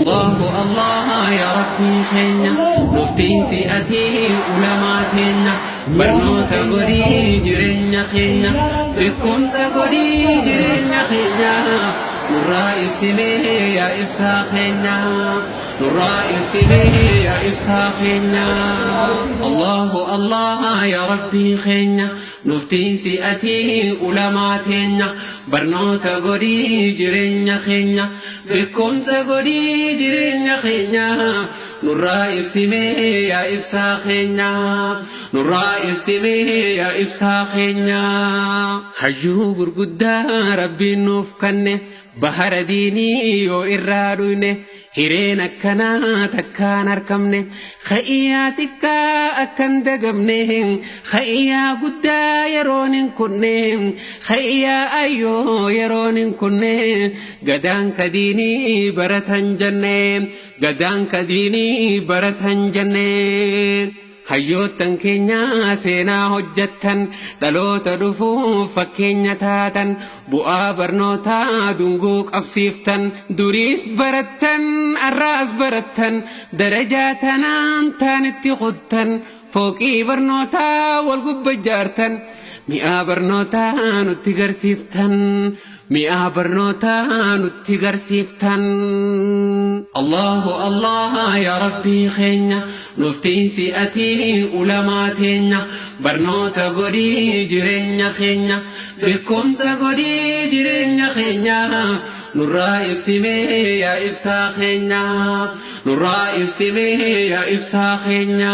Allahu Allah ya Rabbii keenya nuuf tiisi ati ulamaa teenya barnoota godhii jireenya keenya beekumsa godhii jireenya keenya nurraa ibsimee yaa ibsaa keenya nurraa ibsimee yaa ibsaa keenya Allahu Allah ya Rabbii keenya nuuf tiisi ati ulamaa teenya barnoota godhii jireenya keenya beekumsa godhii jireenya keenya nurraa ibsimee yaa ibsaa keenya nurraa ibsimee yaa ibsaa keenya hayyuu gurguddaa rabbiin nuuf kanne bahara diinii yoo irraa dhuyne hireen akkanaa takkaan argamne khayyaa xiqqaa akkan dagamne khayyaa guddaa yeroon hin kunne khayyaa ayyoo yeroon hin kunne gadaan kadiinii baratan jenne gadaan kadiinii baratan jenne. Hayyoottan keenya seenaa hojjettan dhaloota dhufuuf fakkeenya taatan bu'aa barnootaa dungoo qabsiiftan duriis barattan arraas barattan darajaa tanaan taanitti kuttan fooqii barnootaa wal gubba ijaartan mi'aa barnootaa nutti garsiiftan mi'aa barnootaa nutti garsiiftan. Allahu Allah ya Rabbii keenya nuuf tiisi ati ulamaa teenya barnoota godhii jireenya keenya beekumsa godhii jireenya keenya nurraa ibsimee yaa ibsaa keenya nurraa ibsimee yaa ibsaa keenya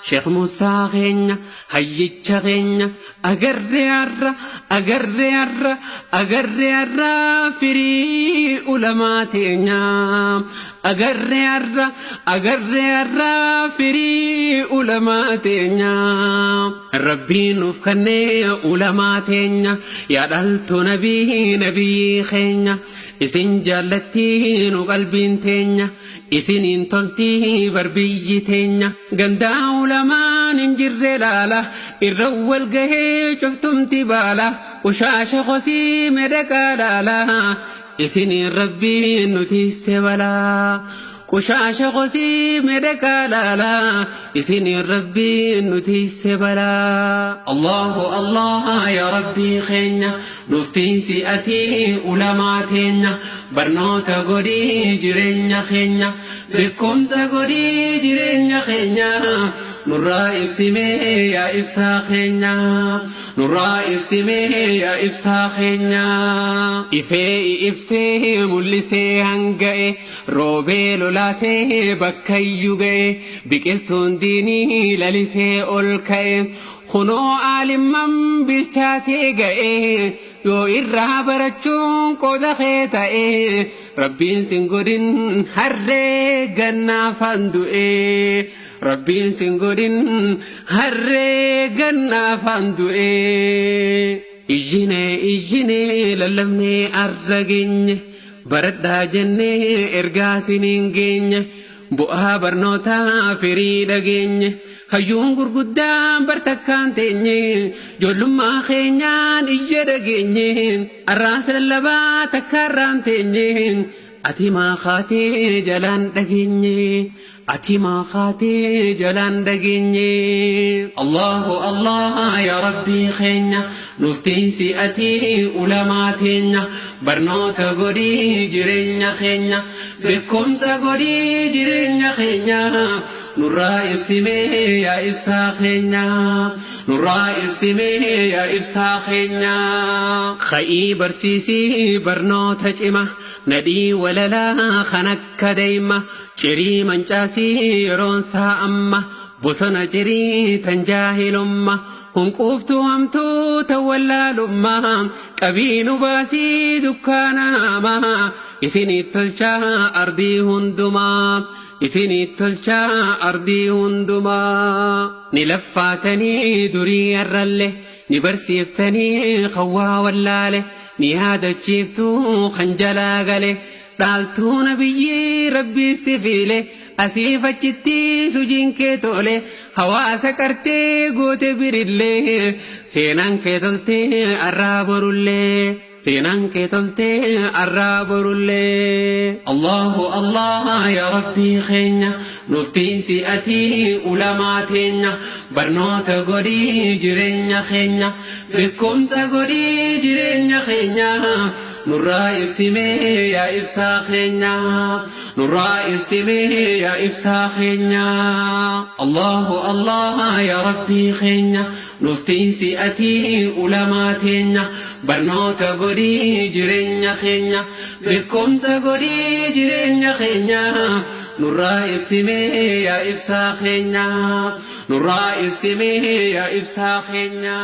Sheekh Musaa keenya hayyicha keenya agarree har'a agarree har'a agarree har'a firii ulamaa teenya agarree har'a agarree har'a firii ulamaa teenya rabbiin nuuf kennee ulamaa teenya yaa dhaltu nabii nabiyyi keenya isin jaallattii nu qalbiin teenya isiniin toltii barbiyyi teenya gandaa ulamaan hin jirre laala irra wal gahee cuftumti baala qushaasha qosii medhaqaa laala isiniin rabbiin nuti balaa qushaasha qosii medhaqaa laala isiniin rabbiin nuti balaa Allahu Allah ya Rabbii keenya nuuf tiisi ati ulamaa teenya barnoota godhii jireenya keenya beekumsa godhii jireenya keenya nurraa ibsimee yaa ibsaa keenya nurraa ibsimee yaa ibsaa keenya ifee ibsee mul'isee hanga'e roobee lolaasee bakkayyuu ga'e biqiltuun diinii lalisee ol ka'e kunoo aalimman bilchaatee ga'e yoo irraa barachuun qooda kee ta'e rabbiin sin godhin harree gannaafaan du'e rabbiin sin godhin harree gannaafaan du'e iyyinee iyyinee lallabnee arra geenye baradhaa jennee ergaa siniin geenye bu'aa barnootaa firii dhageenye hayyuun gurguddaan bartakkaan teenye ijoollummaa keenyaan iyya dhageenye arraas lallabaa takkaarraan teenye ati maa kaatee jalaan dhageenye ati maa kaatee jalaan dhageenye Allahu Allah ya Rabbii keenya nuuf tiisi ati ulamaa teenya barnoota godhii jireenya keenya beekumsa godhii jireenya keenya nurraa ibsimee yaa ibsaa keenya nurraa ibsimee yaa ibsaa keenya kha'ii barsiisii barnoota cima nadhii walalaa kan akka deema cirii mancaasii yeroon isaa amma bosona cirii tan jaahilumma hunquuftuu hamtuu tan wallaalummaa qabiinu baasii dukkaanaamaa isinii tolchaa ardii hundumaa isinii tolchaa ardii hundumaa ni laffaatanii durii har'alle ni barsiiftanii qawwaa wallaale ni yaadachiiftuu kan jalaa gale dhaaltuu nabiyyi rabbii si fiile asiif achitti sujiin kee tole hawaasa qartee goote birillee seenaan kee toltee arraa borullee. Seenaan kee toltee arraa borullee. Allahu Allah yaa Rabbii keenya, nuuf tiisi ati ulamaa teenya. Barnoota godhii jireenya keenya, beekumsa godhii jireenya keenya. Nurraa ibsimee yaa ibsaa keenya, nurraa ibsimee yaa ibsaa keenya. Allahu Allah yaa Rabbii keenya, nuuf tiisi ati ulamaa teenya. Barnoota godhii jireenya keenya, beekumsa godhii jireenya keenya. Nurraa ibsimee yaa ibsaa keenya, nurraa ibsimee yaa ibsaa keenya.